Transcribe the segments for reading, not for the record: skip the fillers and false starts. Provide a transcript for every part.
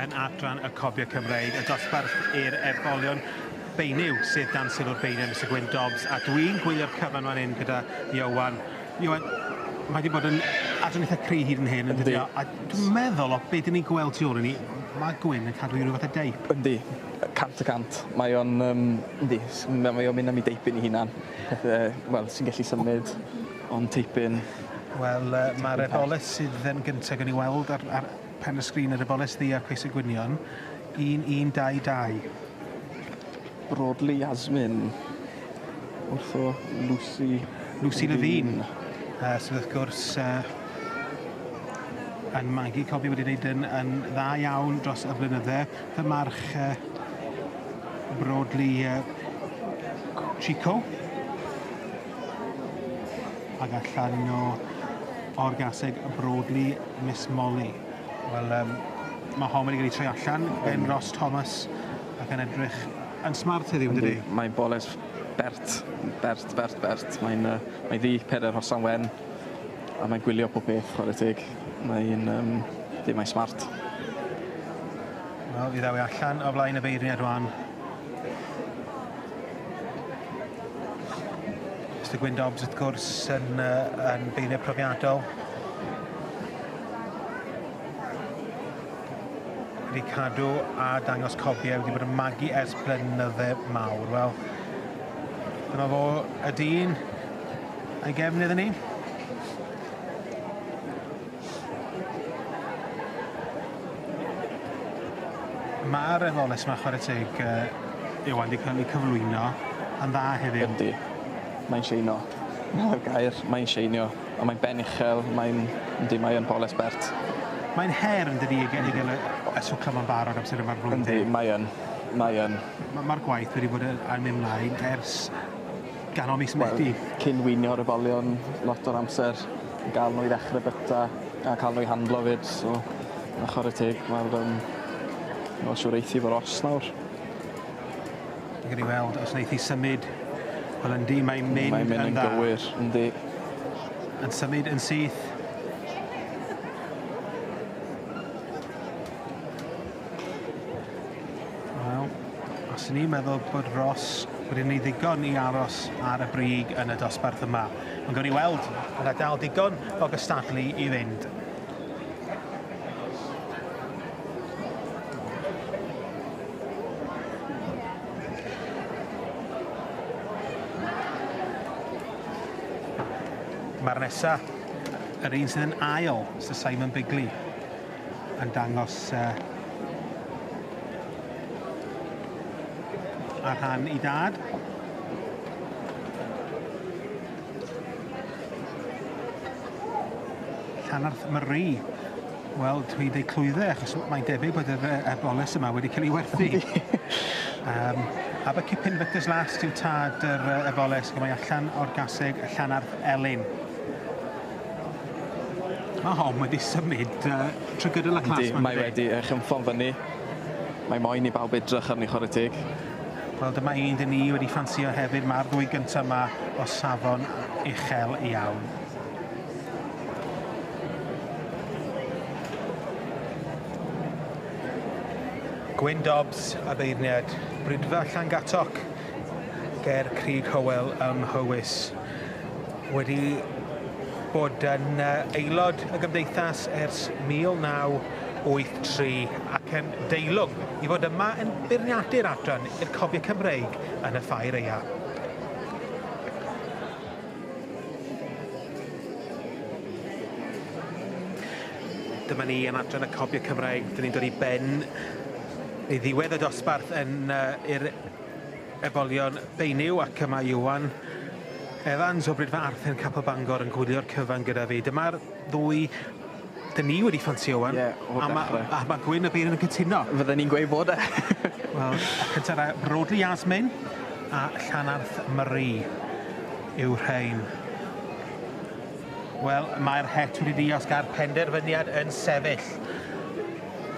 yn adran y Cobiau Cymreig, y dosbarth i'r ebolion Beunyw sydd dan sylw'r beirniad Mister Gwyn Dobbs, a dwi'n gwylio'r cyfan fan hyn gyda Ieuan. Ieuan, mae wedi bod yn adran eitha cry hyd yn hyn, yn dydi? A dwi'n meddwl o be dyn ni'n gweld tu ôl i ni, mae Gwyn yn cadw i ryw fath o deip. Yndi, 100%. Mae o'n, yndi, mae o'n mynd am ei deipyn ei hunan. Pethe, wel, sy'n gallu symud, ond teipyn. Wel, mae'r eboles sydd yn gyntaf gan i weld ar pen y sgrin, yr eboles ddu a'r coesau gwynion, 1, 1, 2, 2. Broadley Yasmin, wrtho Lucy Lucy Levine, sydd wrth gwrs yn magu cobi wedi wneud yn dda iawn dros y blynydde. Fy march Broadley Chico. Ac allan o'r gaseg Broadley Miss Molly. Wel, mae hon wedi cael ei troi allan gan Ross Thomas ac yn edrych yn smart heddiw, yn dydi? Mae'n boles bert, bert, bert, bert. Mae'n mae ddi pedair hosan wen a mae'n gwylio pob peth, chwarae teg. Mae'n ddim mae'n smart. Wel, fi ddaw i allan o flaen y beirniad rwan. Mister Gwyn Dobbs, wrth gwrs, yn beirniad profiadol. Wedi cadw a dangos cobiau, wedi bod yn magu ers blynydde mawr. Wel, dyma fo y dyn a'i gefn iddyn ni. Mae'r efoles yma, chwarae teg, Iwan, wedi cael ei cyflwyno yn dda heddiw. Yndi, mae'n sheino. Na'r gair, mae'n sheinio. A mae'n ben uchel, mae'n, yndi, mae'n boles bert. Mae'n her yn dydi i gael y swcla ma'n barod amser yma'r flwyddyn. Yndi, mae yn. Mae yn. Mae'r gwaith wedi bod yn mynd mlaen ers ganol mis Medi. Wel, cyn weinio'r ebolion lot o'r amser, gael nhw i ddechrau byta a cael nhw i handlo fyd, so a chwarae teg, mae'r mae'n siŵr eithi fo Ross nawr. Dwi'n gwneud weld os wneith hi symud. Wel, yndi, mae'n mynd Mae'n mynd yn yn dda. gywir, yndi. Yn symud yn syth. Wel, os ni'n meddwl bod Ross wedi gwneud ddigon i aros ar y brig yn y dosbarth yma. Ond gawn ni weld, mae yna dal digon o gystadlu i fynd. Mae'r nesa, yr un sydd yn ail, Sir Simon Bigley, yn dangos ar rhan i dad. Llanarth Marie. Wel, dwi'n deud clwydde, achos mae'n debyg bod yr eboles yma wedi cael ei werthu. Abercipin Victor's Last yw tad yr eboles, ac mae allan o'r gaseg Llanarth Elin. Mae hon wedi symud trwy gydol y clas. Yndi, mae wedi chymffon fyny. Mae moyn i bawb edrych arni, chwarae teg. Wel, dyma un dyn ni wedi ffansio hefyd. Mae'r ddwy gyntaf yma o safon uchel iawn. Gwyn Dobbs a beirniad Bridfa Llangattock ger Crug Hywel ym Mhowys wedi bod yn aelod y gymdeithas ers 1983 ac yn deilwng i fod yma yn beirniadu'r adran i'r Cobiau Cymreig yn y Ffair Aeaf. Dyma ni yn adran y Cobiau Cymreig. Dyn ni'n dod i ben i ddiwedd y dosbarth yn i'r ebolion Beunyw, ac yma Iwan Evans o Bridfa Arthur yn Capel Bangor yn gwylio'r cyfan gyda fi. Dyma'r ddwy dyn ni wedi ffansio, Iwan. Ie, o'r dechrau. A ma' Gwyn y Beirn yn cytuno. Fydden ni'n gweud bod e. Wel, y cyntaf yna, Broadley Yasmin a Llanarth Marie yw rhain. Wel, mae'r het wedi diosg a'r penderfyniad yn sefyll.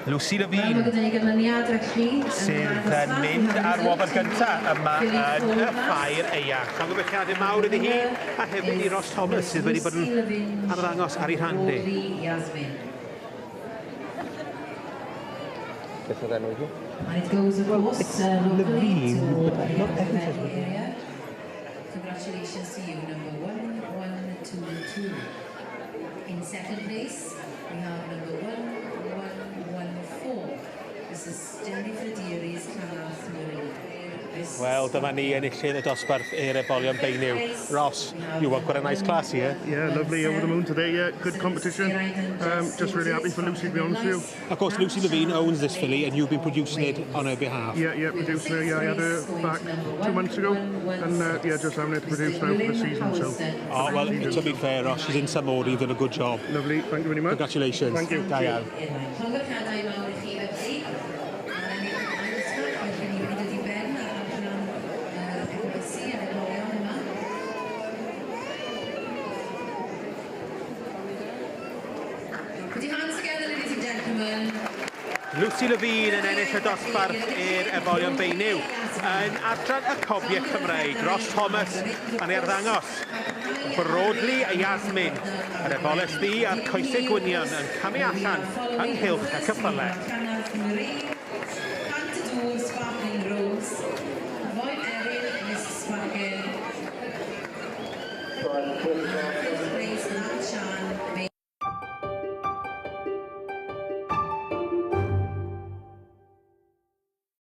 Lucy Levine Wel, mae gyda ni ganlyniad felly yn sydd yn mynd ar wobr gyntaf yma yn y Ffair Aeaf. Llongyfarchiadau mawr iddi hi a hefyd i Ross Thomas sydd wedi bod yn arddangos ar ei rhan di. Beth oedd enw hi? And it goes, of Well, course, it's locally Levine, to but not the everyone says Valley Levine. area. Congratulations to you, number 1122. In second place, we have number 1114. This is Jennifer Deary's Llanarth Marie. This Wel, dyma ni enillydd y dosbarth i'r ebolion beinyw. Ross, you won quite a nice class here. Yeah, lovely. Over the moon today. Yeah, good competition. Just really happy for Lucy, to be honest with you. Of course, Lucy Levine owns this filly and you've been producing it on her behalf. Yeah, producing her. Yeah, I had her back 2 months ago, and yeah, just having her to produce now for the season. So Oh, well, to be fair, Ross, she's in some order. You've done a good job. Lovely. Thank you very much. Congratulations. Thank you. Da iawn. Llongyfarchiadau mawr i chi felly. A'r ennill ail ddosbarth, felly ni wedi dod i ben ar adran yr ebolesi a'r ebolion yma. Put your hands together, ladies and gentlemen. Lucy Levine yn ennill y dosbarth i'r ebolion beinyw. Yn adran y cobiau Cymreig, Ross Thomas yn ei arddangos. Broadley Yasmin, yr eboles ddu a'r coesau gwynion yn camu allan ynghylch y cyffylau. Llanarth Marie, Pant y Dŵr, Sparkling Rose, Void Erin, Miss Sparkin.